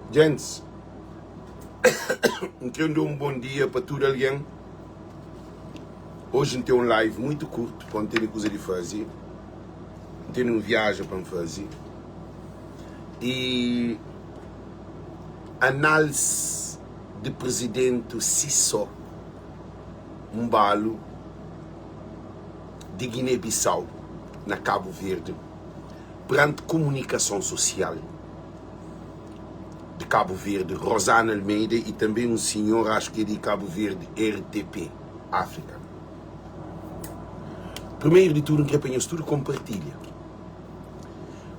Djentis, N kre da un bon dia pa tudu algen. Oji N ten un live muitu kurtu pa N tene kuza di faze. N tene un viaja pa N faze. I analis di prizidentu Sissoco Embaló di Guiné-Bissau na Kabu Verdi peranti kumunikason sosial. de Cabo Verde, Rosana Almeida e também um senhor, acho que é de Cabo Verde, RTP África. Primeiro de tudo, N kre pa nhos tudo kompartilha,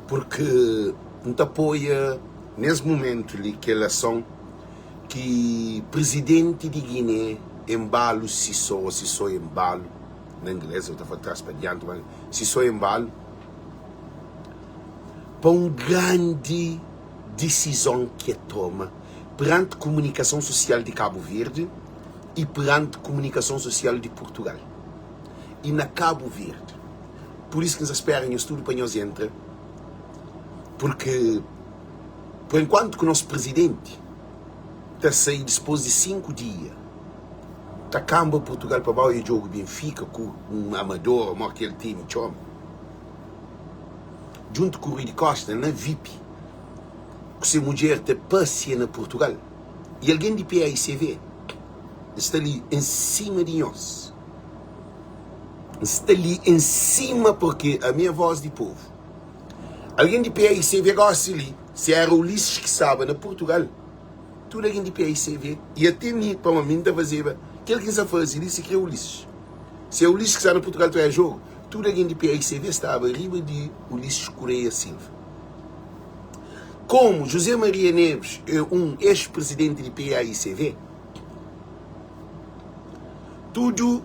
porque N ta apoia nes momento li kel ason ki presidente di Guiné Embalo Sissoko, ou Sissoko Embalo, na inglês, eu ta fla tras pa dianti, mas Sissoko Embalo, pa un grandi disizon ki e toma peranti kumunikason susial di Kabu Verdi i peranti kumunikason susial di Purtugal i na Kabu Verdi. Pur isu ki N sa spera nhos tudu pa nhos entra, purki pur enkuantu ki nos prizidenti ta sai dispôs di 5 dia ta kanba Purtugal pa ba oia djogu Benfika ku un Amadora, mo kel timi txoma. djuntu ku Rui di Costa na vip ku se mudjer ta pasia na Portugal e algen di PAICV N sta li en sima di nhos N sta li en sima porque ami é voz di povo algen di PAICV gosi li se era Ulisses ki staba na Portugal tudu algen di PAICV e ate mi pamo mi N ta fazeba kel ki N sa fazi li si kre Ulisses se é Ulisses ki sta na Portugal ta oia jogo Tudu algen di PAICV staba riba di Ulisses Correia Silva. Komu José Maria Neves é un ex-prizidenti di PAICV, tudu,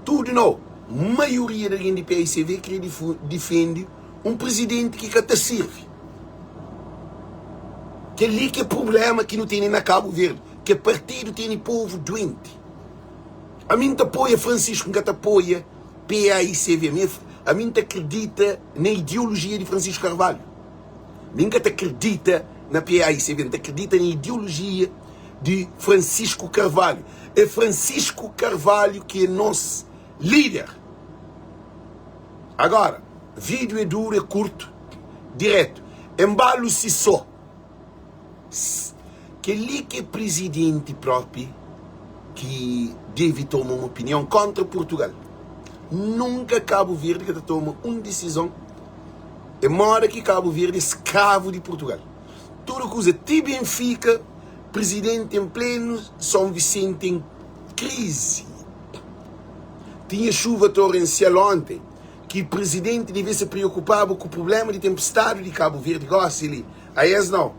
tudu nau, maioria di algen di PAICV kre difende un prizidenti ki ka ta sirvi. Kel-li ki é prubléma ki nu tene na Kabu Verdi, ke partidu tene povu duenti. Ami N ta apoia Francisco, N ka ta apoia PAICV. Ami, ami N ta akredita na ideologia di Francisco Carvalho. Mi N ka ta akredita na PAICV, N ta akredita na ideologia di Francisco Carvalho. É Francisco Carvalho ki é nos líder. Agora, vídeo é duro, é curto, direto. Embalo si só. Kel-li ki é prizidenti própi ki debe toma un opinion kóntra Purtugal. Nunka Kabu Verdi ka ta toma un disizon é moda ki Kabu Verdi é skravu di Purtugal. Tudu kuza, ti Benfika, prizidenti en plenu Son Visenti en krizi. Tinha xuva torensial onte ki prizidenti devia se preokupaba ku prubléma di tenpestadi di Kabu Verdi gósi li. A es nau.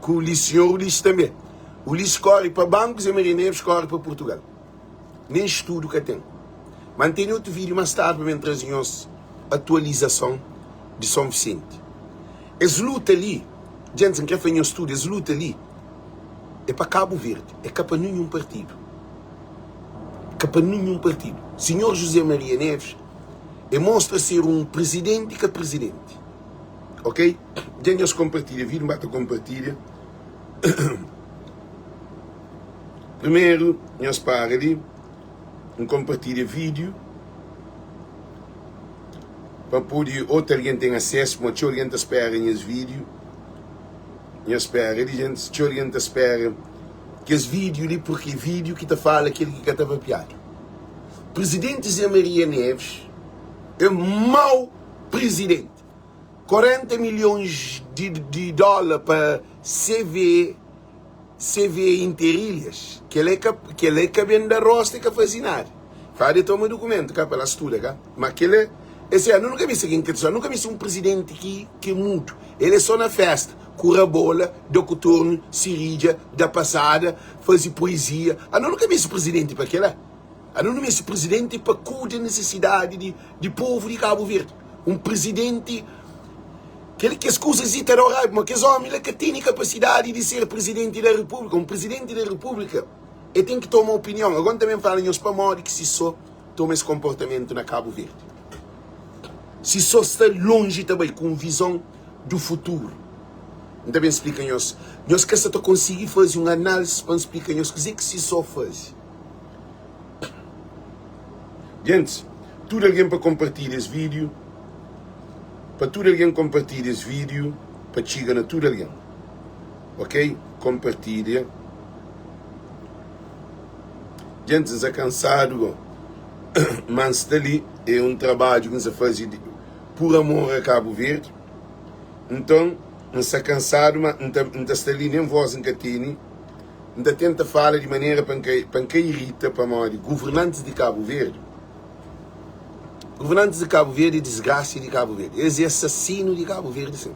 Ku Ulisses, senhor Ulisses tanbe. Ulisses kore pa banku, Zé Maria Neves kore pa Purtugal. Nen studu ka ten. Ma N tene otu vídiu más tardi pa ben traze nhos atualizason di Son Visenti. Es luta li, djentis, N kre fla nhos tudu, es luta li é pa Kabu Verdi, é ka pa ninhun partidu. Ka pa ninhun partidu. Senhor José Maria Neves e mostra ser un prizidenti ka prizidenti. Ok? Dja nhos konpartilha vídeo, N ba ta konpartilha. Primeru, nhos para li, N konpartilha vídeo pa pode otu algen ten asesu, pamodi txeu algen ta spera nhas vídeo. Nhos spera li, gentis, txeu algen ta spera kes vídeo li, porque vídeo ki ta fala kel ki ka ta papiadu. Presidenti Zé Maria Neves é mau presidenti. 40 milhões di di dóla pa CV CV Interilhas kel é ka kel é ka ben da rosta e ka faze nada fala de toma documento ka pa lá studa ka ma kel é esse ano nunca meste ken ka nunca meste um presidente ki ki é mudo ele é só na festa ku rabola da kutorno siridja da passada faze poesia ano nunca meste presidente pa kela. Anu nu meste prizidenti pa kuda nisisidadi di di povu di Kabu Verdi. Un prizidenti kel kes kuzas li ta dau raiba, ma kes omi la ka tene kapasidadi di ser prizidenti da repúblika. Un prizidenti da repúblika e ten ki toma opinion. Agora N ta ben fala nhos pamodi ki Sisó toma es konportamentu na Kabu Verdi. Sisó sta lonji ta bai ku un vizon du futuru. N ta ben splika nhos. Nhos ka sa ta konsigi faze un análisi pa N splika nhos kuzê ki Sisó faze. Gentis, tudu algen pa konpartilha es vídiu, pa tudu algen konpartilha es vídiu pa txiga na tudu algen. Ok? Konpartilha. Gentis, N sta kansadu go, ma N sta li, é un trabadju ki N sta faze pur amor a Kabu Verdi. Nton, N sta kansadu, ma N ta, N ta sta li, nen vós N ka tene. N ta tenta fala di manera pa N ka, pa N ka irita, pamodi governantis di Kabu Verdi, governantis di Kabu Verdi é disgrasia di Kabu Verdi, es é asasinu di Kabu Verdi, sin.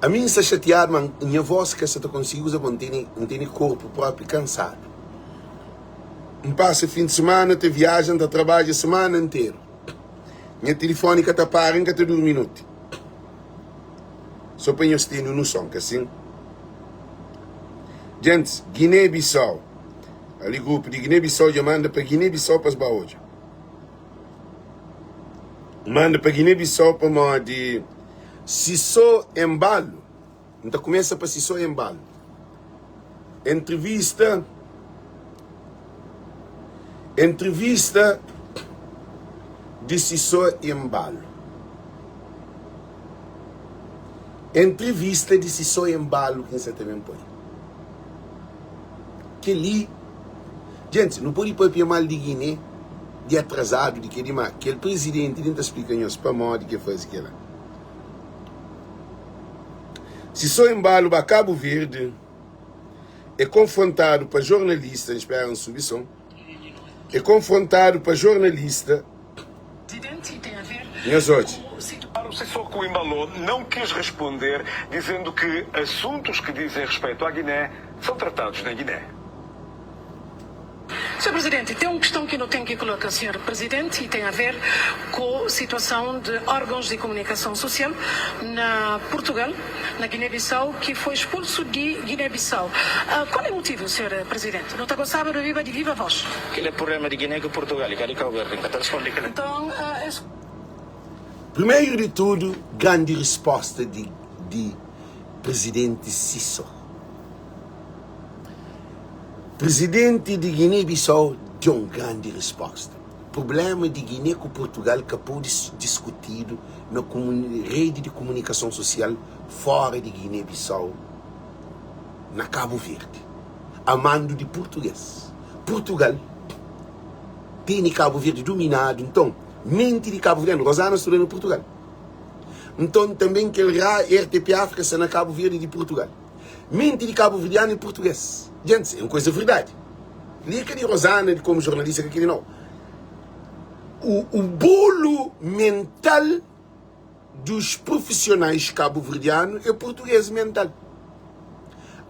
Ami N sta xatiadu, ma nha vós ka sa ta konsigi uza, pamodi N tene, N tene korpu propi kansadu. N pasa fin di simana ta viaja, N ta trabadja simana nteru. Nha tilifoni ka ta para, N ka ta durmi noti. So pa nhos tene un noson, ka sin? Gentis, Guiné-Bissau, ali grupu di Guiné-Bissau dja manda pa Guiné-Bissau pa es ba odja. Manda pa Guiné-Bissau pamodi si so Embalu. N ta kumesa pa Sisó Embalu. Entrevista Entrevista di Sisó Embalu Entrevista di Sisó Embalu ki N sa ta ben poi. Kel-li, djentis, nu pode papia mal di Giné, di atrazadu, di kel-li, má kel prizidenti li N ta splika nhos pamodi ki el faze kel-la. Si so Embalu ba Kabu Verdi é konfrontadu pa jornalista, N spera N subi son, é konfrontadu pa jornalista, nhos odja. O Sissoko Embaló não quis responder, dizendo que assuntos que dizem respeito à Guiné são tratados na Guiné. Senhor Presidente, tem um questão que não tem que colocar, Senhor Presidente, e tem a ver com a situação de órgãos de comunicação social na Portugal, na Guiné-Bissau, que foi expulso de Guiné-Bissau. Uh, qual é o motivo, Senhor Presidente? Não está gostava de viva de viva voz. Kel é prublema di Guiné ku Portugal, i ka di Cabo Verde. N ka ta responde kel. Então, uh, es... Primeiro di tudu, grandi risposta di, di Presidenti Sissoko. Prizidenti di Guiné-Bissau da un grandi risposta. Prublema di Guiné ku Purtugal ka pode diskutidu na redi di kumunikason susial fora di Guiné-Bissau, na Kabu Verdi, a mandu di purtuges. Purtugal tene Kabu Verdi duminadu, nton menti di kabuverdianu, Rosana studa na Purtugal, nton tanben kel RTP África sta na Kabu Verdi di Purtugal. Menti di kabuverdianu e purtuges. Djentis, e un koisa verdadi. Li e ka di Rosana di komu jornalista ka keli nau. O, o bolo mental dos profissionais kabuverdianu e purtuges mental.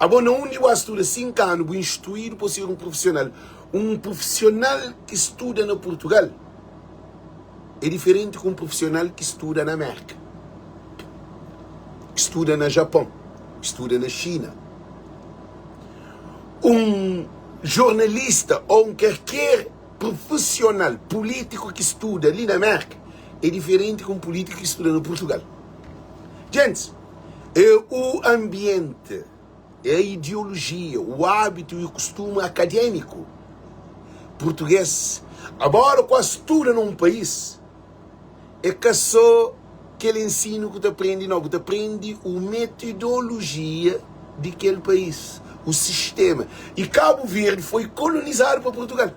Abo na undi bu a studa 5 anu bu instruidu pa ser un profissional. Un profissional ki studa na Portugal é diferenti ku un profissional ki studa na Merka. ki studa na Japon, ki studa na Xina. Un jornalista ô un kerker profesional pulítiku ki studa li na Merka é diferenti ku un pulítiku ki studa na Purtugal. Gentis, é o anbienti, é a ideolojia, o ábitu i o kustumu akadémiku purtugês. Agora, ku a studa na un país, É ka sô kel ensinu ku ta prende, nau. Bu ta prende u metodolojia di kel país, u sistema. I Kabu Verdi foi kolonizadu pa Purtugal.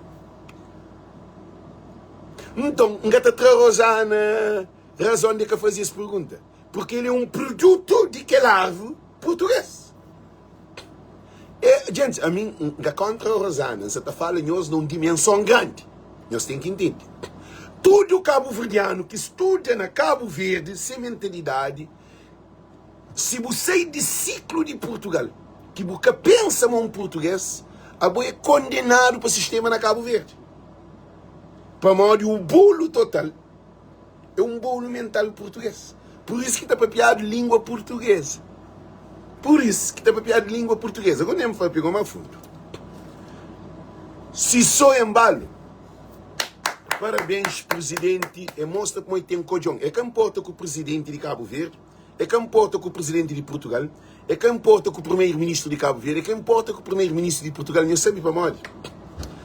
Nton, N ka ta tra Rosana razon di e ka faze es pergunta, purki el é un produtu di kel arvi purtugês. E, djentis, ami N ka kontra Rosana, N sa ta fala nhos na un dimenson grandi. Nhos ten ki ntende. Tudu kabuverdianu ki studa na Kabu Verdi, se mentalidadi, si bu sai di siklu di Purtugal, ki bu ka pensa ma un purtuges, abo é kondenadu pa sistema na Kabu Verdi. Pamodi u bolu total é un bolu mental purtugês. Pur isu ki ta papiadu língua purtugês. Pur isu ki ta papiadu língua purtugês. Agora nem papia goma fundu. Si só embalu. Parabéns, presidente. É mostra como é tem kodjon. É ka importa ku presidente di Cabo Verde. É ka nporta ku Presidenti di Purtugal, é ka nporta ku Primeiro-Ministru di Kabu Verdi, é ka nporta ku Primeiro-Ministru di Purtugal. Nhos sabe pamodi?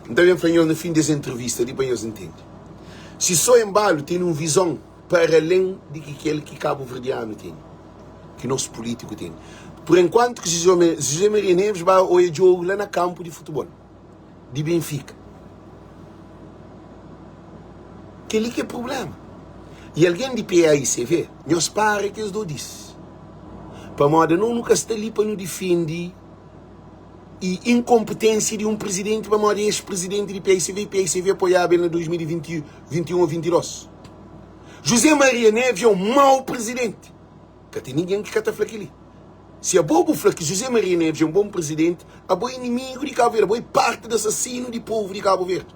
N ta ben fla nhos na fin des entrevista li pa nhos ntende. Si so Embalu tene un vizon para alen di ki kel ki kabuverdianu tene, ki nos pulitiku tene. Pur enkuantu ki José Maria Neves ba oia djogu la na kanpu di futebol di Benfika. Kel-li ki é prubléma. I algen di PAICV, nhos para kes dodis. Pamodi anos nu ka sta li pa nu difende i inkonpetênsia di un prizidenti pamodi es prizidenti di PAICV i PAICV apoiaba el na 2021 ou 22. José Maria Neves é un mau prizidenti. Ka ten ningen ki ka ta fla kel-li. Si abo bu fla ki José Maria Neves é un bon prizidenti, abo é inimigu di Kabu Verdi, abo é parti di asasinu di povu di Kabu Verdi.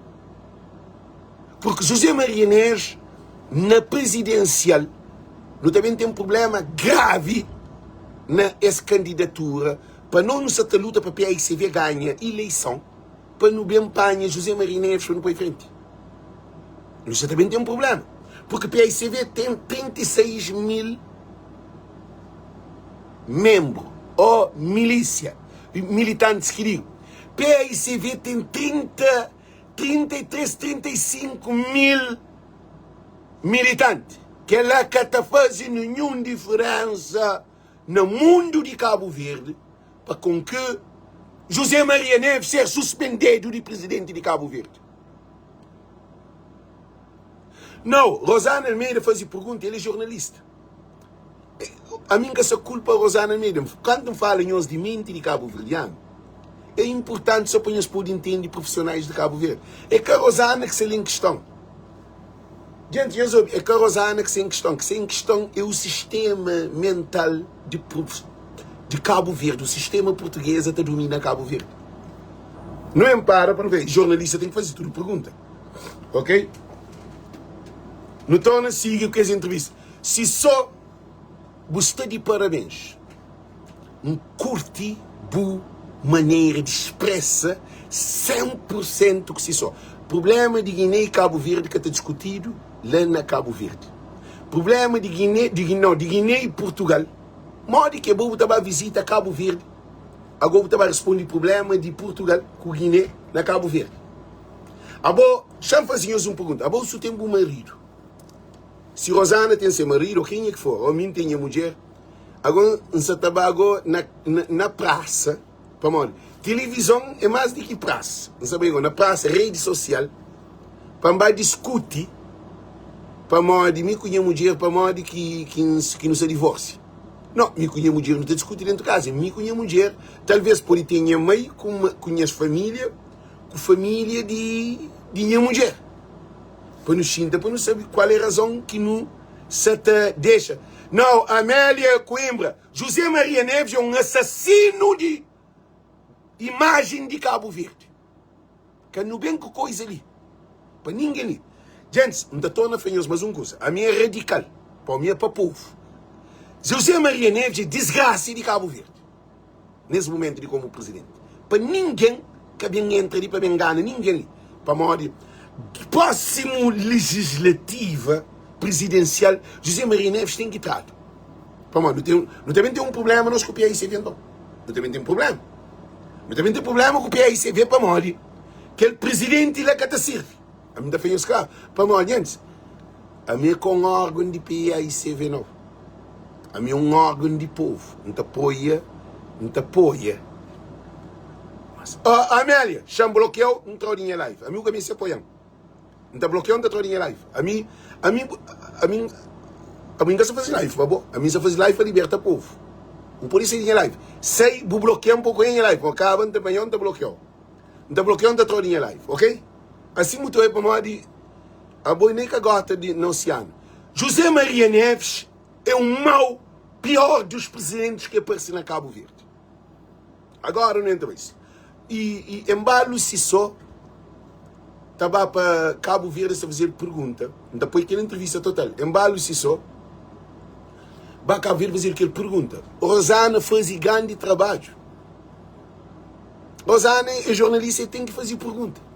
Purki José Maria Neves na prizidensial nu ta ben ten prubléma gravi na es kandidatura pa no nu sa ta luta pa paicv ganha ileison pa nu ben panha José Maria Neves pa nu poi frenti. Nu sa ta ben ten prubléma purki paicv ten 36 mil menbru o milísia, militantis ki digu. Paicv ten 30 33, 35 mil militanti. Kel-la ka ta faze ninhun diferénsa na mundu di Kabu Verdi pa kon ki José Maria Neves ser suspendedu di prizidenti di Kabu Verdi. Nau, Rosana Almeida faze pergunta, el é jornalista. Ami N ka sa kulpa Rosana Almeida. Kantu N fala nhos di menti di kabuverdianu, é inpurtanti so pa nhos pode intende profisionais di Kabu Verdi. É ka Rosana ki sta li en kiston. Djenti, nhos obi, é ka Rosana ki sta en kiston. Ki sta en kiston é o sistema mental di di Kabu Verdi. O sistema portuguesa ta dumina Kabu Verdi. Nu en para pa nu ve. Jornalista ten ki faze tudu pergunta. Ok? Nu torna sigi ku es entrevista. Si so bu sta di parabens. N kurti bu manera di spresa 100 pur sentu ku si so. Prublema di Guiné i Kabu Verdi ka ta diskutidu la na Kabu Verdi. Prublema di Guiné, di, nau, di Guiné i Purtugal, modi ki abo bu ta ba vizita Kabu Verdi, ago bu ta ba rispondi prublema di Purtugal ku Guiné na Kabu Verdi? Abo, xa-m faze nhos un pergunta, abo su ten bu maridu, Si Rosana ten se maridu ô kenha ki for, ô mi N ten nha mudjer, ago N sa ta ba ago na, na prasa, pamodi tilivizon é más di ki prasa. N sa bai ago na prasa, redi sosial, pa N ba diskuti pamodi mi ku nha mudjer, pamodi ki, ki, ki nu sa divôrsia. No, mi ku nha mudjer nu ta diskuti dentu kaza. Mi ku nha mudjer, talvês pode ten nha mai ku, ku nhas família, ku família di, di nha mudjer. Pa nu xinta pa nu sabe kual é razon ki nu sa ta dexa. Nau, Amélia Coimbra, José Maria Neves é un asasinu di imajen di Kabu Verdi. Ka nu ben ku koiza li pa ningen li. Djentis, N ta torna fla nhos mas un kuza, ami é radikal, pa mi é pa povu. José Maria Neves é disgrasa di Kabu Verdi. Nes mumentu di komu prizidenti pa ningen ka ben entra li pa ben ngana ningen li pamodi prosimu lijislativa prizidensial José Maria Neves ten ki tradu pamodi nu ten nu ta ben ten un prublema nos ku PAICV nton nu ta ben ten prublema nu ta ben ten prublema ku PAICV pamodi kel prizidenti la ka ta sirvi ami ta fla nhos klaru pamodi antis Ami é ka un órgon di PAICV nau. Ami é un órgon di povu. N ta apoia, N ta apoia. Mas, oh, Amélia, xa-m blokiau, N tra-u di nha live. Ami bu ka meste apoia-m. N ta blokiau, N ta tra-u di nha live. Ami, ami, ami, ami N ka sa faze live pa bo. Ami N sa faze live pa liberta povu. Bu pode sai di nha live. Sai, bu blokia-m pa bu ka nha live. Pa kaba, N ta panha-u, N ta blokiau. N ta blokiau, N ta tra-u di nha live, ok? Asi bu ta obi pamodi. Abo nem ka gota di na osianu. José Maria Neves é um mau pior dos presidentes que aparece na Cabo Verde. Agora não entra isso. E, e Embalo Sissó tá ba pa Cabo Verde sa fazer pergunta. Então põe aquela entrevista total. Embalo Sissó ba Cabo Verde fazer aquela pergunta. Rosana faz grande trabalho. Rosana é jornalista e tem que fazer pergunta.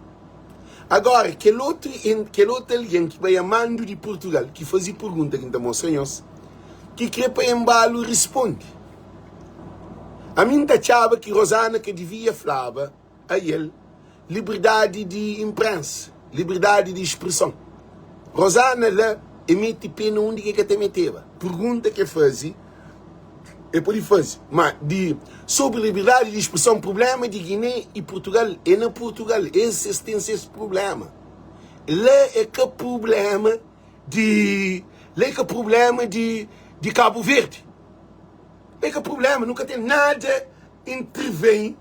Agora, kel otu, kel otu algen ki bai a mandu di Purtugal, ki faze pergunta ki N ta mostra nhos. ki kre pa Embalu risponde. Ami N ta atxaba ki Rozana ka divia flaba ael liberdadi di inprensa, liberdadi di spreson. Rozana la e mete pe na undi ki e ka ta meteba. Pergunta ki e faze, e pode faze, ma di sobri liberdadi di spreson, prublema di Guiné i Purtugal e na Purtugal, es es ten ses prublema. La e ka prublema di la e ka prublema di di Kabu Verdi. La e ka prublema, nu ka ten nada intervém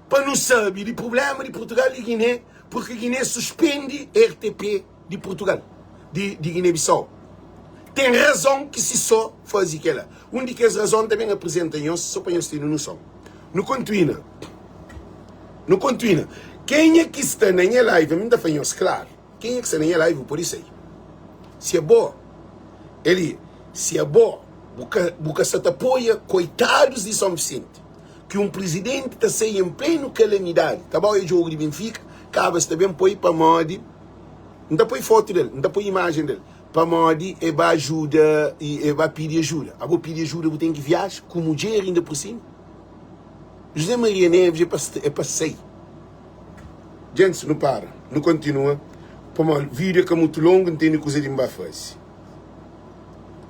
pa nu sabe di prublema di Purtugal i Guiné, purki Guiné suspendi RTP di Purtugal, di di Guiné-Bissau. Ten razon ki si so faze kela. Un di kes razon ta ben aprizenta nhos, so pa nhos tene noson. Nu kontuina. Nu kontuina. Kenha ki sta na nha live, ami N ta fla nhos klaru, kenha ki sta na nha live pode sai. Si é bo, eli, si é bo, bu ka, bu ka sta ta apoia koitadus di São Vicente, ki un prizidenti ta sai en plenu kalamidadi, ta ba oia djogu di Benfika, kaba sta ben poi pamodi, N ta poi fotu del, N ta poi imajen del, pamodi e ba ajuda, e ba pidi ajuda. Abo pidi ajuda bu ten ki viaja, ku mudjer inda pur sima. José Maria Neves é pa é pa sai. Djentis nu para, nu kontinua pamodi vídeo é ka mutu longu, N tene kuze di N ba faze.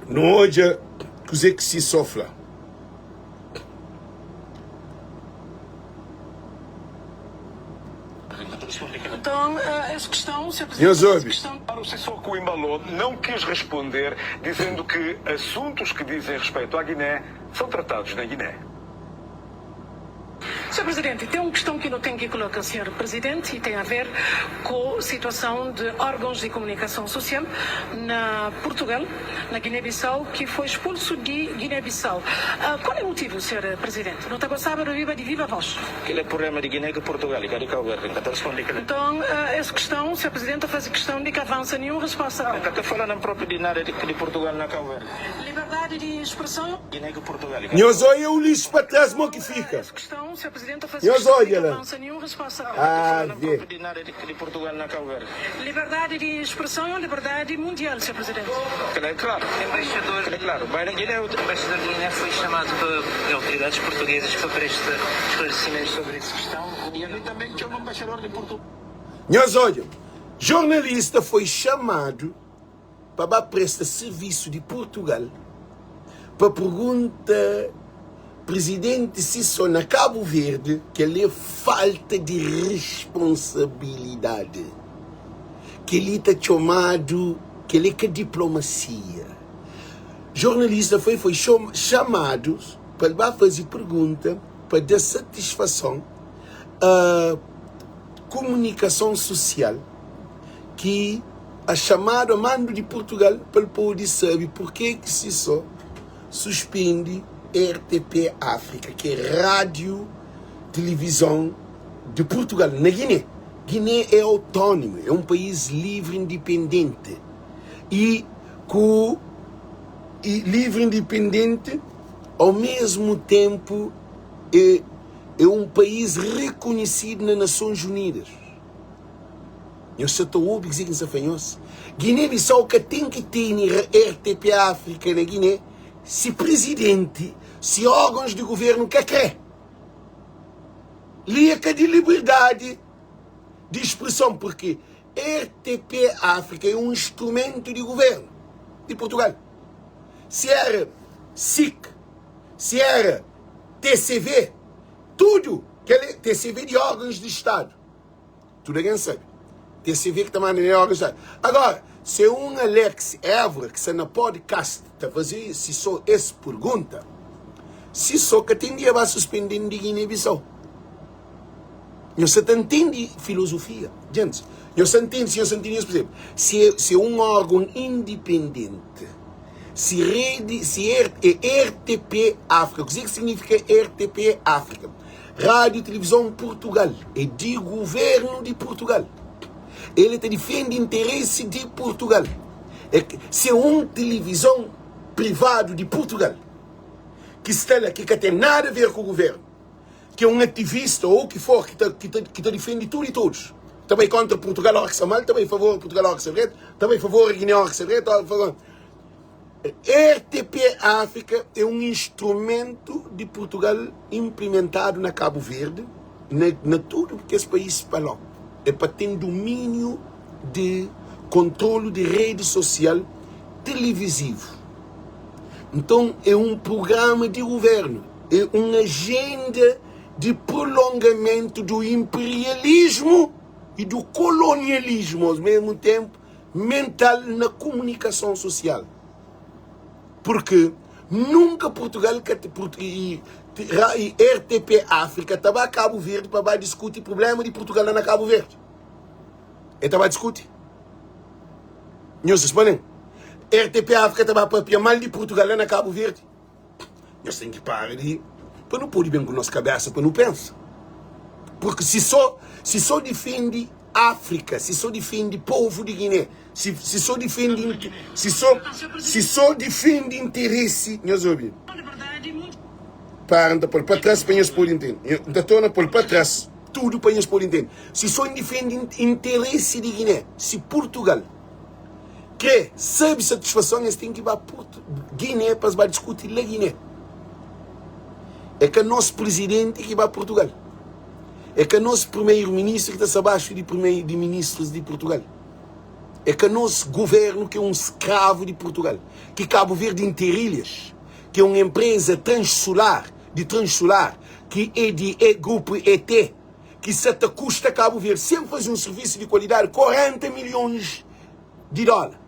Nu odja kuze ki Sisó fla. Nton, es questão, Sr. Presidente, Nhos es obi. questão. Para o Sissoko Embaló não quis responder, dizendo que assuntos que dizem respeito à Guiné são tratados na Guiné. Senhor Presidente, tem um questão que não tenho que colocar, Senhor Presidente, e tem a ver com situação de órgãos de comunicação social na Portugal, na Guiné-Bissau, que foi expulso de Guiné-Bissau. Qual é o motivo, Senhor Presidente? No ta gostaba de obiba de viva voz. Kel é prublema di Guiné ku Portugal, i ka di Cabo Verde. N ka ta responde kel. Nton, es questão, Senhor Presidente, ta faze questão di ka avança nenhum resposta. N ka ta fala nan propi di nada di Portugal na Cabo Verde. Liberdade di expressão. Guiné ku Portugal i ka Nhos oia Ulisses pa tras mo ki fika. Es questão, Senhor Presidente, ta faze Nhos questão di odja ka la. avança nenhum resposta. Ah, vê. Di nada di di Portugal na Cabo Verde. Liberdade di expressão é um liberdade mundial, Senhor Presidente. Kel é klaru. Embaixador. Kel é klaru. Bai na Guiné. Embaixador di Guiné foi chamado pa autoridades portuguesas pa presta esclarecimentos sobre esse questão. E ami também txoma embaixador di Portugal. Nhos odja. Jornalista foi chamado. pa ba presta sirvisu di Purtugal pa pergunta Prizidenti si so na Kabu Verdi kel-li é falta di risponsabilidadi. Kel-li ta txomadu, kel-li é ka diplomasia. Jornalista foi foi xamadu pa el ba faze pergunta pa da satisfason a kumunikason susial ki a xamadu a mandu di Purtugal pa el pode sabe purke ki si so suspendi RTP África, ki é rádiu tilivizon di Purtugal na Guiné. Guiné é autónomu, é un país livri indipendenti i ku i livri indipendenti au mesmu tenpu é é un país rekonhesidu na Nasons Unidas. Nhos sa ta obi kuzê ki N sa fla nhos? Guiné-Bissau ka ten ki tene RTP África na Guiné si prizidenti, si órgãos di guvernu ka krê. Li é ka di liberdadi di spreson purki RTP África é un instrumentu di guvernu di Purtugal. Si éra sic, si éra TCV, tudu kel TCV di órgãos di Stadu. Tudu algen sabe. TCV ki ta manda na órgãos di Stadu. Agora, se un Alex Évora ki sta na podcast ta faze si so es pergunta, si so ka ten dia ba suspende-m di Guiné-Bissau. Nhos sa ta ntende filozofia? Djentis, nhos sa ntende, si nhos sa ntende, nhos persebe. Si é, si é un órgon indipendenti, si redi, si é RTP África, kuzê ki signifika RTP África? Rádio Tilivizon Purtugal é di guvernu di Purtugal. El ta difende interesi di Purtugal. É, si é un tilivizon privadu di Purtugal ki sta la, ki ka ten nada a ver ku guvernu, ki é un ativista ou ki for ki ta, ki ta, ki ta difende tudu i todos, ta bai kontra Purtugal ora ki sta mal, ta bai favor Purtugal ora ki sta dretu, ta bai favor Guiné ora ki sta dretu, ora favor. RTP África é un instrumentu di Purtugal inplimentadu na Kabu Verdi, na na tudu kes país PALOP. É pa ten dumíniu di kontrolu di redi sosial televizivu. Nton, é un prugrama di guvernu, é un ajenda di prolongamentu du inperialismu i du kolonialismu aos mesmu tenpu, mental na komunikason sosial. Purki nunka Purtugal ka i RTP Áfrika ta ba Kabu Verdi pa ba diskuti prublema di Purtugal la na Kabu Verdi. E ta ba diskuti? Nhos responde-m. RTP Áfrika ta ba papia mal di Purtugal la na Kabu Verdi? Nhos ten ki para di pa nu pode ben ku nos kabesa pa nu pensa. Porque si so si so difende Áfrika, si so difende povu di Guiné, si si so difende si so si so difende interesi, nhos obi. Para N ta pol pa tras pa nhos pode intende. N ta torna pol pa tras tudu pa nhos pode intende. Si so difende interesi di Guiné, si Purtugal Kre sabe satisfason es ten ki ba Guiné pa es ba diskuti la Guiné. É ka nos presidenti ki ba Portugal. É ka nos primeiro ministro ki ta sta baxu di primeiro di ministros di Portugal. É ka nos governo ki é um skravu di Portugal. Ki Cabo Verde Interilhas, ki é um empresa transular, di transular, ki é di é grupo ET. ki sa ta kusta Kabu Verdi, sen faze un sirvisu di kualidadi, 40 milhons di dóla.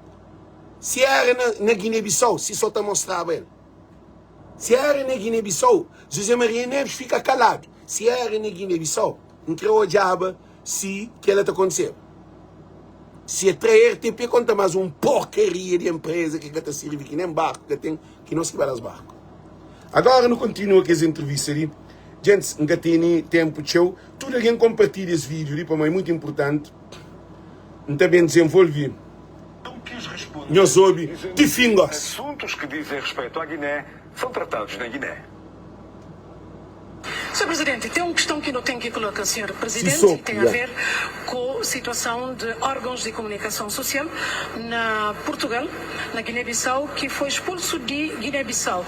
Si éra na, na Guiné-Bissau, si so ta mostraba el. Si éra na Guiné-Bissau, José Maria Neves fika kaladu. Si éra na Guiné-Bissau, N kre odjaba si kela ta kontiseba. Si e tra RTP konta más un porkaria di enpreza ki ka ta sirbi, ki nen barku ka ten, ki nos ki ba das barku. Agora nu kontinua kes entrevista li. Djentis, N ka tene ténpu txeu. Tudu algen konpartilha es vídiu li pamodi é mutu inportanti. N ta ben dizenvolve. Não quis responder, Nhos obi dizendo ti fin que gósi. assuntos que dizem respeito à Guiné são tratados na Guiné. Senhor Presidente, tem um questão que não tem que colocar, Senhor Presidente, e Sissoko, tem a ya. ver com situação de órgãos de comunicação social na Portugal, na Guiné-Bissau, que foi expulso de Guiné-Bissau.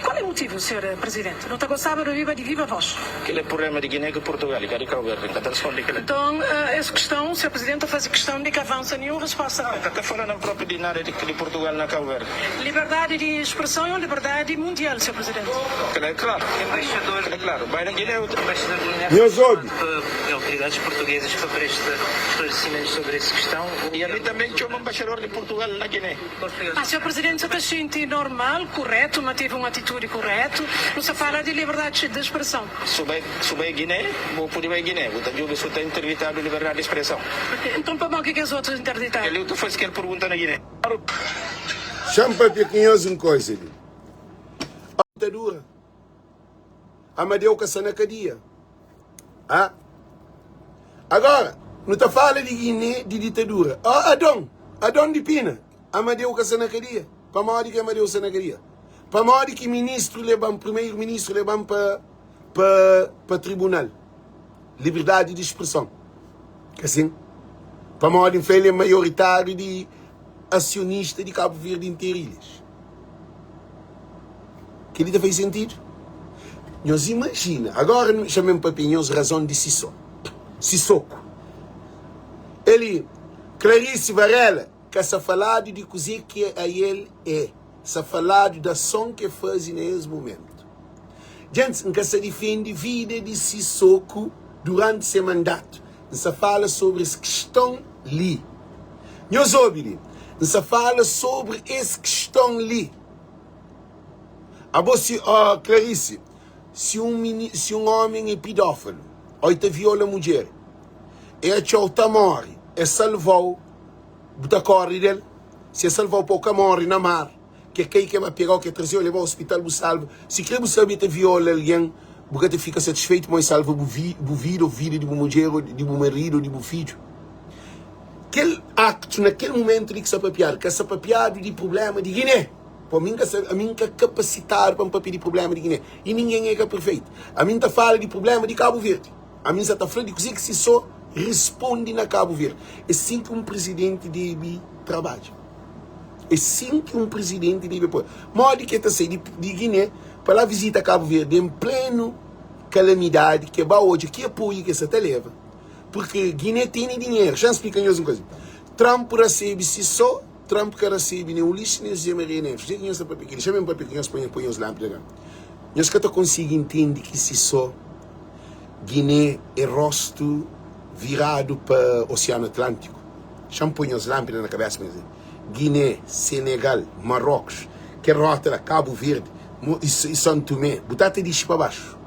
Qual é o motivo, Senhor Presidente? No ta gostaba di obiba di viva voz. Kel é purlema di Guiné ku Purtugal, i ka di Kau Verdi. N ka ta risponde kila. Nton, es questão, Senhor Presidente, ta faze questão di ka avansa nenhum resposta. N ka ta fala nan propi di nada di Purtugal na Kau Verdi. Liberdadi di expressão é um liberdadi mundial, Senhor Presidente. Kila é klaru. Kila é klaru. Bai na Guiné, otu. Embaixador di Guiné Nhos foi obi. chamado pa autoridades portuguesas pa presta esclarecimentos sobre esse questão. I ami tanbe N txoma embaixador di Purtugal na Guiné. Ah, Senhor Presidente, sa ta xinti normal, kuretu, ma tevi un atitudi kuretu? Nu sa fala di liberdadi di expressão. Su bai, su bai Guiné, bu pudi bai Guiné, bu ta djubi su ta interditadu liberdadi di expressão. Nton pamodi ki kes otus interditadu? Kel-li tu fazi kel pergunta na Guiné. Xa-m papia ku nhos un koza li. Ditadura. Amadeu ka sa na kadia. Ah. Agora, nu ta fala di Guiné di ditadura. Oh, Adon, Adon di Pina, Amadeu ka sa na kadia. Pamodi ki Amadeu sa na kadia? Pamodi ki ministru leba-m, primeiro ministru leba-m pa pa pa tribunal? Liberdadi di expreson. Ka sin? Pamodi N fla el é maioritáriu di asionista di Kabu Verdi interu ilhas. Kel-li ta faze sentidu? Nhos imajina, agora xa-m papia nhos razon di Siso, Sisoko. El, Clarice Varela, ka sa faladu di kuze ki ael é, sa faladu di ason ki el faze na es mumentu. Djentis, N ka sa difende vida di Sisoko duranti se mandatu. N sa fala sobri es kiston li. Nhos obi li. N sa fala sobri es kiston li. Abo si, oh, Clarice, si un mini, si un omen é pidófilo, o e ta viola mudjer, e atxau ta mori, e salvau, bu ta kori del? Si e salvau pa bu ka mori na mar, Ke kai ke ba pegau ke trazeu lebau hospital bu salva si kre bu sabe ta viola alguen bu ka ta fika satisfeitu mo e salva bu bu vida ou vida di bu mudjer ou di bu maridu ou di bu fidju kel acto na kel momento li ki sta papiadu ka sta papiadu di problema di guiné po mi nka sabe ami nka kapasitadu pa npapia di problema di guiné e ninguen e ka perfeitu ami nta fala di problema di cabo verde ami nsa ta fla di kuze ki si so rispondi na cabo verde e sin ki un presidenti debi trabadja. É sin ki un prizidenti debe poi. Modi ki el ta sai di di Giné pa la vizita Kabu Verdi en plenu kalamidadi ki el ba odja ki apoiu ki el sa ta leba? Purki Giné tene dinheru. Xa-m splika nhos un kuza. Trump rasebe si so Trump ka rasebe nen Ulisses nen José Maria Neves. Kuzê ki nhos ta papia ki? Dexa-m papia ku nhos pa nhos poi nhos lánpida la. Nhos ka ta konsigi intende ki si so Giné é rostu viradu pa Osianu Atlántiku. Xa-m poi nhos lánpida na kabésa pa nhos ntende. Giné, Senegal, Marrokus, kel rota la, Kabu Verdi i San Tumé, bu ta ta dixi pa baxu.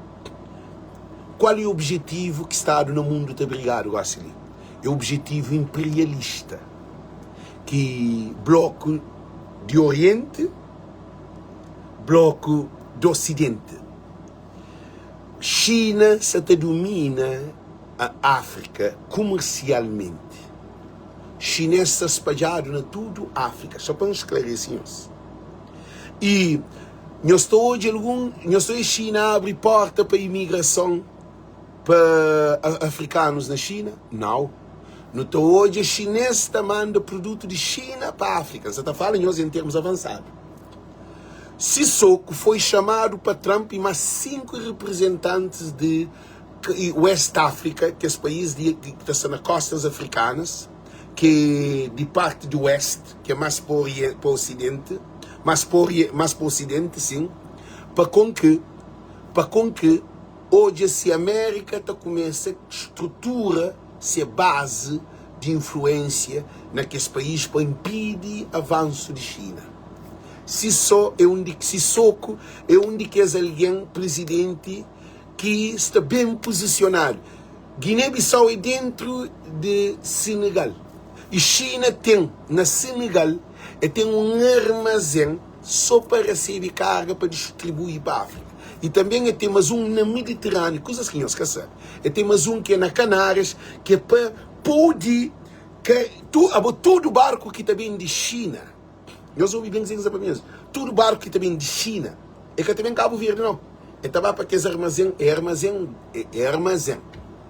Kual é objetivu ki stadu na mundu ta brigadu gosi li? É objetivu inperialista ki bloku di Orienti, bloku di Osidenti. Xina sa ta dumina Áfrika kumersialmenti. Xinês sta spadjadu na tudu Áfrika, só pa N sklarese nhos. I nhos ta odja algun, nhos ta odja Xina abri porta pa imigrason pa afrikanus na Xina? Nau. Nu ta odja xinês ta manda produtu di Xina pa Áfrika. N sa ta fala nhos en termus avansadu. Sissoco foi xamadu pa Trump i más 5 riprizentantis di West Africa, kes país di ki ta sta na kostas afrikanas, ki di parti di West, ki é más pa ori pa osidenti, más pa ori más pa osidenti, sin, pa kon ki pa kon ki odja si Amérika ta kumesa strutura se bazi di influénsia na kes país pa inpidi avansu di Xina. Siso é un di Sissoco é un di kes algen prizidenti ki sta ben puzisionadu. Guiné-Bissau é dentru di Senegal y Xina ten na Senegal el ten un armazén so pa resebe karga pa distribui pa Áfrika y tanben el ten mas un na Mediterrâneo, kuzas ki nhos ka sabe. El ten mas un ki é na Canárias ki é pa pode ka tu abo tudu barku ki ta ben di Xina. Nhos obi ben kuzê ki N sta papia nhos. Tudu barku ki ta ben di Xina, e ka ta ben Kabu Verdi nau. E ta ba pa kes armazén, é armazén, é armazén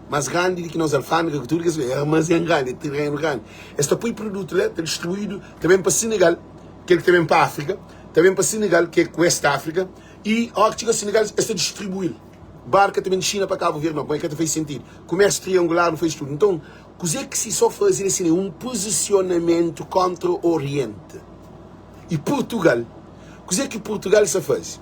más grandi di ki nos alfândega ku tudu kes kuza. É armazén grandi, é terenu grandi. Es ta poi produtu la, ta distribuídu, ta ben pa Senegal, kel ki ta ben pa Áfrika, ta ben pa Senegal, ki é West Áfrika, i óras ki txiga Senegal, es ta distribuí-l. Barku ka ta ben di Xina pa Kabu Verdi nau, pamodi ka ta faze sentidu. Kumérsiu triangular nu faze tudu. Nton, Kuzê ki si só faze na sina é un puzisionamentu kóntra Orienti i Purtugal. Kuzê ki Purtugal sta faze?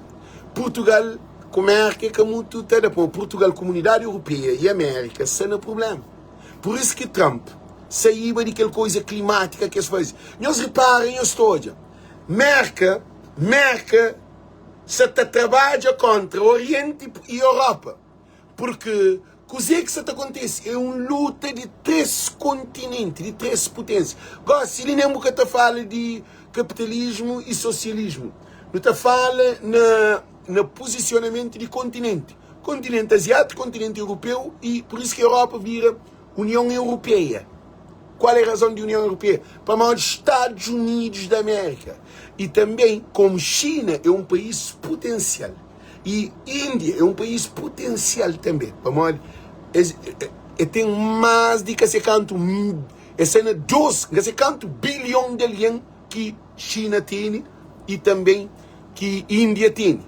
Purtugal ku Mérka é ka mutu ta da pamodi Purtugal, Kumunidadi Europeia i Amérika sta na prubléma. Pur isu ki Trump saíba di kel koza klimátika ki es faze. Nhos repara, nhos ta odja Mérka, Mérka sta ta trabadja kóntra Orienti i Europa. Purki kuzê ki sa ta kontise é un luta di 3 kontinenti, di 3 puténsia. Gósi li nen bu ka ta fala di kapitalismu y sosialismu. Nu ta fala na na puzisionamentu di kontinenti. Kontinenti aziátiku, kontinenti europeu y pur isu ki Europa vira Union Europeia. Kual é razon di Union Europeia? Pamodi Stadus Unidus di Amérika y tanben komu Xina é un país putensial. I Índia é un país putensial tanbê, pamodi es e ten más di ka se kantu, es sta na 2, ka se kantu bilhon di algen ki Xina tene i tanbê ki Índia tene.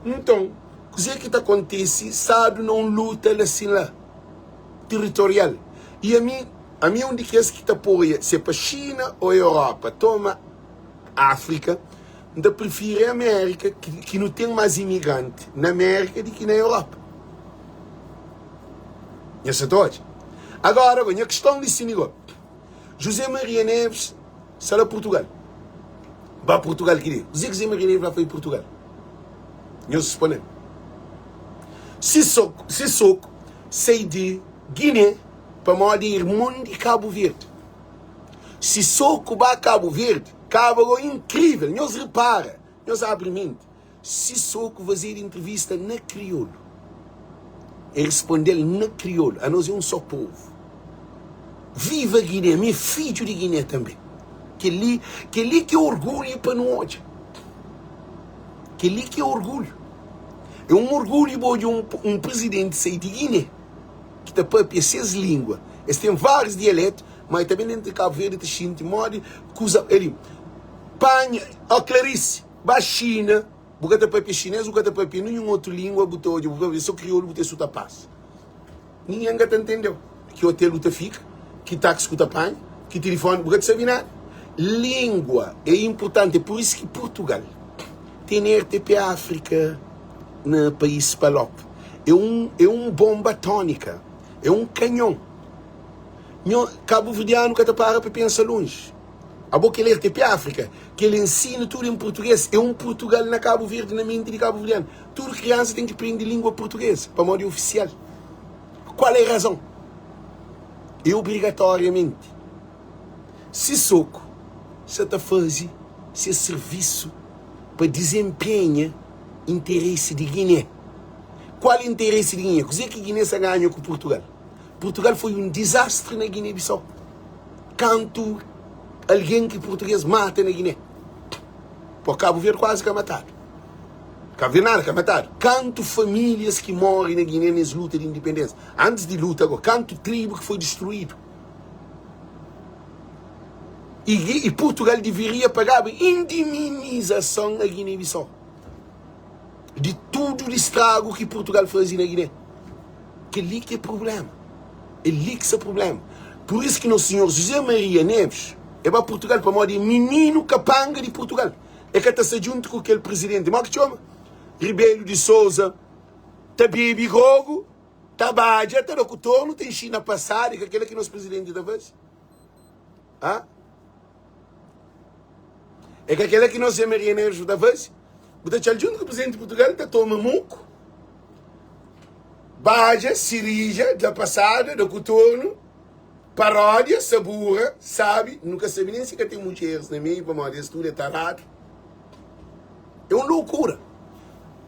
Nton, kuzê ki ta kontise? Stadu na un luta la sin la, teritorial. I ami, ami é un di kes ki ta apoia se pa Xina ô Europa toma Áfrika. N ta prifiri Amérika ki nu ten más imigranti na Amérika di ki na Europa. Nha sa ta odja? Agora go, nha kiston li simi go. José Maria Neves sta la Portugal. Ba Portugal ki dia? Kuzê ki José Maria Neves ba faze Portugal? Nhos responde-m. Sissoko, Sissoko sai di Guiné pamodi é irmon di Cabo Verde. Sissoko ba Cabo Verde Kaba go inkrivel nhos repara nhos abri menti Sissoco fazedu intrivista na kriolu e rispondel na kriolu anos é um só povo viva Guiné mi é fidju di Guiné tambe keli keli ki é orgulho pa nu odja keli ki é orgulho é um orgulho bu odja um presidente sai di Guiné ki ta papia ses lingua es ten vários dialeto Ma e ta ben dentru di Kabu Verdi ta xinti modi kuza el. Panha, ó Clarice, ba Xina, bu ka ta papia xinês, bu ka ta papia ninhun otu língua, bu ta odja, bu papia só kriolu, bu ta suta pasa. Ningen ka ta ntende-u. Ki otel bu ta fika, ki taksi ku ta panha, ki tilifoni, bu ka ta sabe nada. Língua é inpurtanti, é pur isu ki Purtugal tene RTP Áfrika na país Palop. É un, é un bonba atónika, é un kanhon. Nho, kabuverdianu ka ta para pa pensa lonji. Abo kel RTP Áfrika, kel ensinu tudu en purtugês, é un Purtugal na Kabu Verdi, na menti di kabuverdianu. Tudu kriansa ten ki prende língua purtugês, pamodi é ofisial. Kual é razon? É obrigatoriamenti. Sissoco sa ta faze se sirvisu pa dizenpenha interesi di Guiné. Kual interesi di Guiné? Kuzê ki Guiné sa ganha ku Purtugal? Purtugal foi un dizastri na Guiné-Bissau. Kantu algen ki purtugês mata na Guiné? Pô, Kabu Verdi kuazi ka matadu. Kabu Verdi nada ka matadu. Kantu famílias ki móre na Guiné nes luta di indipendénsia? Antis di luta go, kantu tribu ki foi distruídu? I, i Purtugal diviria pagaba indeminizason a Guiné-Bissau di tudu di stragu ki Purtugal faze na Guiné. Kel-li ki é prubléma. É li ki sta prubléma. Pur isu ki nos Sinhor José Maria Neves é ba Purtugal pamodi é mininu kapanga di Purtugal. É ka ta sta djuntu ku kel prizidenti, modi ki txoma? Rebelo di Sousa, ta bebe grogu, ta badja, ta da ku tornu, ta inxina pasadu. É ka kel-la ki nos prizidenti ta faze? Ha? É ka kel-la ki nos José Maria Neves ta faze? Bu ta txal djuntu ku prizidenti di Purtugal, ta toma muku. Badja, sirija, da pasada, da kutornu, paródia, sabura, sabi, nu ka sabi nen si ka ten mudjeris na meiu pamodi es tudu é taradu. É un loucura.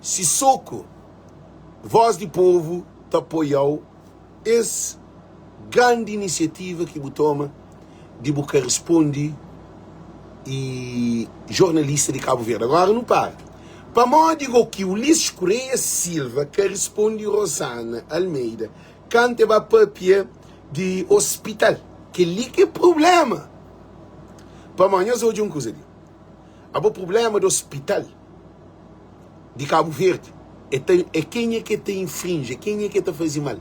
Sissoco, voz di povo ta apoiau es grandi inisiativa ki bu toma di bu ka rispondi i jornalista di Cabo Verde. Agora nu para. Pamodi go ki Ulisses Correia Silva ka rispondi Rosana Almeida kantu e ba papia di hospital? Kel-li ki é problema. Pamodi nhos odja un kuza li. Abo problema di hospital di Cabo Verde é ta é kenha ke ta infringe, é kenha ke ta faze mal.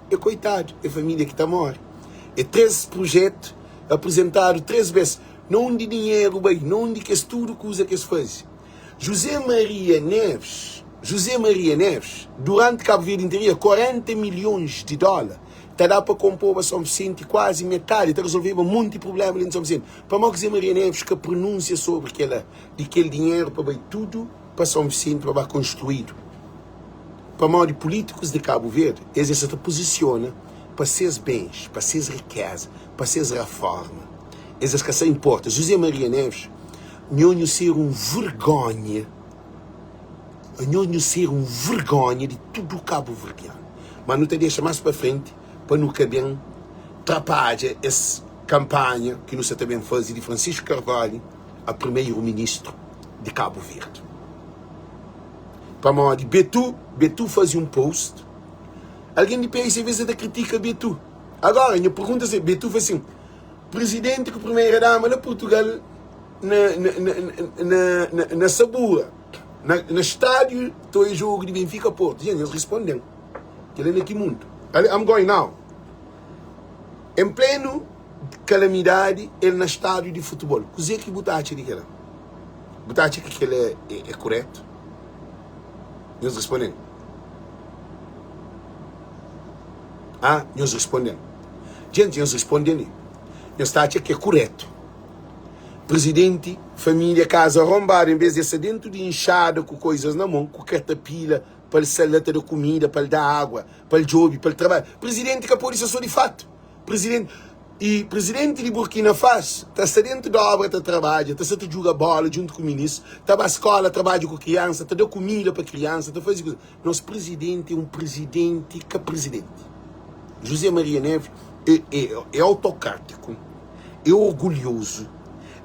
É koitadu, é família ki ta morre. É 3 projetu apresentadu 3 bes. Na undi dinheru bai? Na undi kes tudu kuza kes faze? José Maria Neves, José Maria Neves, duranti Cabo Verde interia, 40 milhões di dólar ta da pa konpoba São Vicente kuazi metadi, ta resolveba monti problema li na São Vicente. Pamodi ki José Maria Neves ka pronúnsia sobri kela, di kel dinheru pa bai tudu pa São Vicente pa ba konstruídu? Pamodi pulítikus di Kabu Verdi es es sa ta puzisiona pa ses bens, pa ses rikeza, pa ses raforma. Es es ka sa inporta. José Maria Neves, nho nhu ser un vergonha, nho nhu ser un vergonha di tudu kabuverdianu. Ma nu ta dexa mas pa frenti pa nu ka ben trapadja es kanpanha ki nu sa ta ben faze di Francisco Carvalho a primeiro ministro di Kabu Verdi. Pamodi Betu, Betu faze un post, algen di PSV sa ta kritika Betu. Agora, nha pergunta se, Betu fla sin, Presidenti ku primeira dama la Portugal na, na, na, na, na, na sabura, na, na estádio ta oia jogo di Benfica Porto. Gente, nhos responden. Kel-la na ki mundu? I'm going now. Em pleno kalamidadi, el na estádio di futebol. Kuzê ki bu ta atxa di kel-la? Bu ta atxa ki kel-la é, é kuretu? Nhos responden. Ah, nhos responden. Gente, nhos responden li. Nhos ta atxa ki é kuretu? Presidenti, família, kaza ronbadu, en vez di el sta dentu di inxada ku koizas na mon, ku katapila, pa el sta la ta da kumida, pa el da água, pa el djobe, pa el trabadja. Presidenti ka pode sta so di fatu. Presidenti i presidenti di Burkina Faso ta sta dentu di obra ta trabadja, ta sta ta djuga bola djuntu ku minis, ta ba skola trabadja ku kriansa, ta da kumida pa kriansa, ta faze kuza. Nos presidenti é un presidenti ka presidenti. José Maria Neves é, é, é autocrático, é orgulhoso,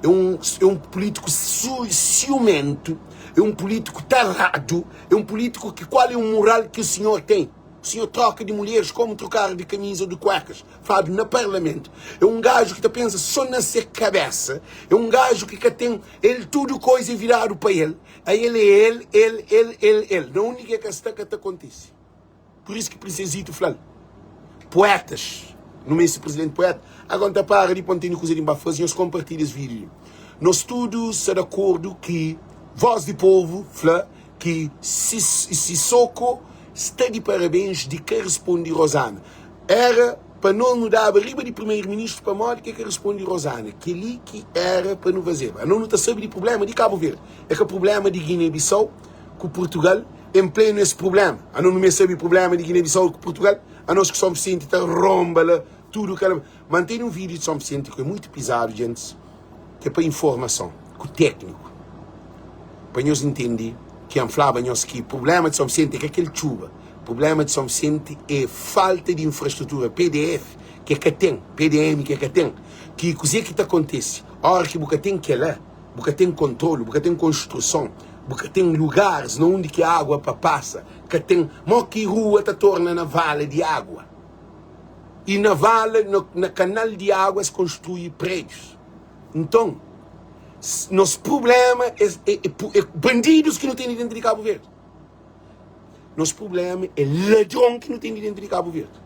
é um, é um político ciumento, é um político tarado, é um político que qual é o moral que o senhor tem? O senhor troca de mulheres como trocar de camisa ou de cuecas. Fladu na parlamento. É um gajo que ta pensa só na se cabeça. É um gajo que ka tem el tudo coisa é virado pa el. A el é el, el, el, el, el. Na undi ke ka sta ka ta kontise. Por isso ki Princesito flal. Poetas. Nu meste presidente poeta. Agora N ta para di pa N tene kuza di N ba faze. Nhos konpartilha es vídeo li. Nos tudu sta di akordu ki Voz di Povu fla ki Sisoko sta di parabens di ka risponde Rosana. Era pa nos nu daba riba di primeiro ministro pamodi ki e ka risponde Rosana. Keli ki era pa nu fazeba. Anos nu ta sabe di problema di Cabo Verde. E ka problema di Guiné Bissau ku Portugal em pleno es problema. Anos nu meste sabe problema di Guiné Bissau ku Portugal. Anos ki São Vicente ta romba la tudo kala. Ma N tene um vídeo di São Vicente ku é muito pisado djentis. Ke pa informason ku tekniku pa nhos intende ki N flaba nhos ki prublema di São Vicente é ka kel txuba, prublema di São Vicente é falta di infrastrutura, pdf ke ka ten, pdm ke ka ten, ki kuze ki ta kontese ora ki bu ka ten kela, bu ka ten kontrolu, bu ka ten konstruson, bu ka ten lugaris na undi ki agua pa pasa, ka ten, mo ki rua ta torna na vala di agua. I na vala, na kanal di agu es konstrui prédius. Nton, nos prubléma é, é, é bandidus ki nu tene déntu di Kabu Verdi. Nos prubléma é ladron ki nu tene déntu di Kabu Verdi.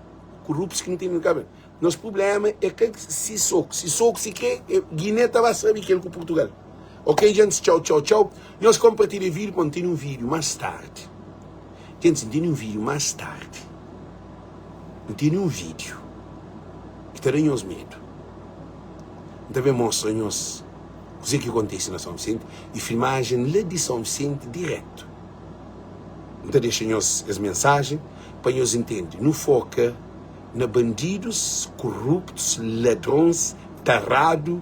Koruptus ki nu tene di Kabu Verdi. Nos prubléma é ka Sissoco. Sissoco si kre, Guiné ta ba sabe kel ku Portugal. Ok, gentis, txau, txau, txau. Nhos konpartilha vídiu pa nu tene un vídiu más tardi. Gentis, N tene un vídiu más tardi. N tene un vídiu ki ta da nhos medu. N ta ben mostra nhos kuzê ki kontise na São Vicente i filmajen la di São Vicente diretu. N ta dexa nhos es mensajen pa nhos intende. Nu foka na bandidus, koruptus, ladrons, taradu,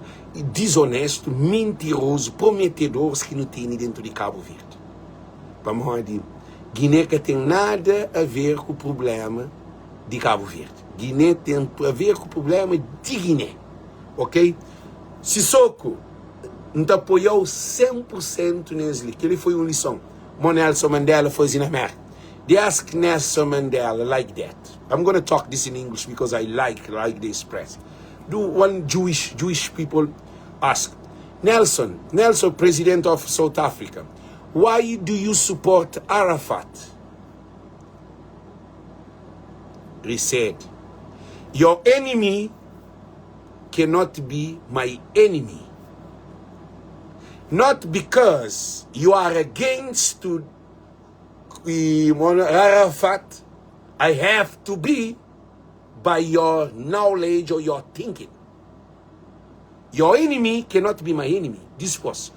dizonestu, mintirozu, prometedoris ki nu tene dentu di Kabu Verdi. Pamodi Guiné ka ten nada a ver ku prublema di Kabu Verdi. Guiné ten a ver ku prublema di Guiné. Ok? Sisoko, N ta apoia-u 100 pur sentu nes li. Kel-li foi un lison mo Nelson Mandela faze na Merka. They ask Nelson Mandela like that. I'm gonna talk this in English because I like like the express. Do one Jewish Jewish people ask Nelson, Nelson president of South Africa, Why do you support Arafat? He said, Your enemy cannot be my enemy. Not because you are against to Arafat, I have to be by your knowledge or your thinking. Your enemy cannot be my enemy. Dispos,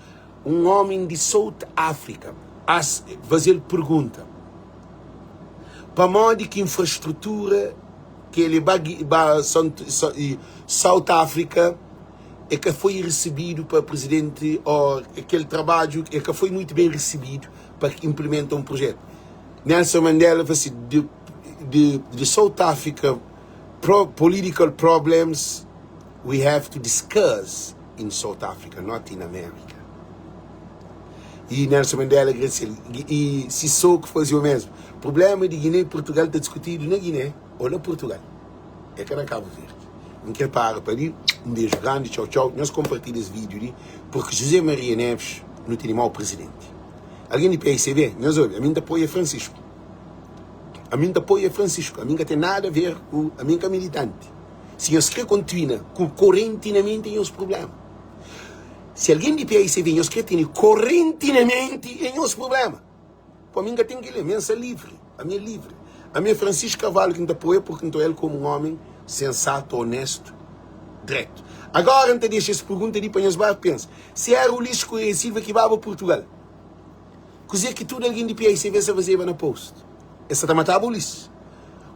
un omi di South Africa as faze-l pergunta pamodi ki infrastrutura ki el ba ba South Africa e ka foi recebido pa presidente ou kel trabadju e ka foi muito bem recebido pa implementa um projeto. Nelson Mandela fla si, de, de, de South Africa pro, political problems we have to discuss in South Africa, not in America. E Nelson Mandela agradeceu e Sissoko fazia o mesmo. Problema de Guiné e Portugal está discutido na Guiné ou na Portugal. É que na Cabo Verde. Não quer para para ali. Um beijo grande, tchau, tchau. Nós compartilha esse vídeo ali, porque José Maria Neves não tem mau presidente. Alguém de PICB, nós ouve, a mim apoia Francisco. A mim apoia Francisco. A mim não tem nada a ver com a mim que é militante. Si nhos kre kontinua ku korenti na menti é nhos prubléma. Si algen di PICV nhos kre tene korenti na menti é nhos prubléma. Pa mi N ka ten kel-li, ami N sta livri, ami é livri. Ami é Francisco Carvalho ki N ta apoia purki N ta oia-l komu un ómi sensatu, onéstu, dretu. Agóra N ta dexa es pergunta li pa nhos ba pensa. Si éra Ulisses Correia Silva ki baba Purtugal, kuzê ki tudu algen di PICV sa fazeba na post? Es sa ta mataba Ulisses?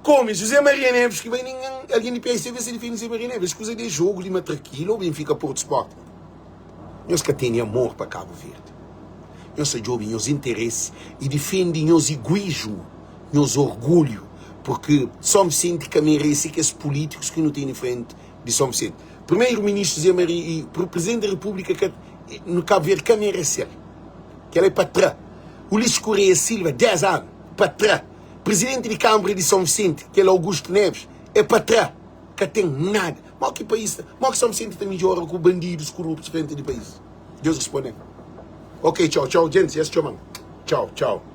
Kome José Maria Neves ki bai ningen algen di PSDB sa difende José Maria Neves. Es kuza di jogo di matraquila ou Benfica Porto Sporting. Nhos ka tene amor pa Cabo Verde. Nhos sa djobe nhos interesse e difende nhos iguismo, nhos orgulho, porque São Vicente ka merece kes políticos ki nu tene frente di São Vicente. Primeiro ministro José Maria e presidente da República ka, no Cabo Verde ka merece-l. Kel é pa tra. Ulisses Correia Silva 10 ano pa tra. Presidenti di Kanbra di São Vicente, kel Augusto Neves, é pa tra. Ka ten nada. Mo ki país ta, mo ki São Vicente ta midjora ku bandidus kuruptus frenti di país? Deus responde-m. Ok, txau, txau, djentis, es txoma-m. Txau, txau.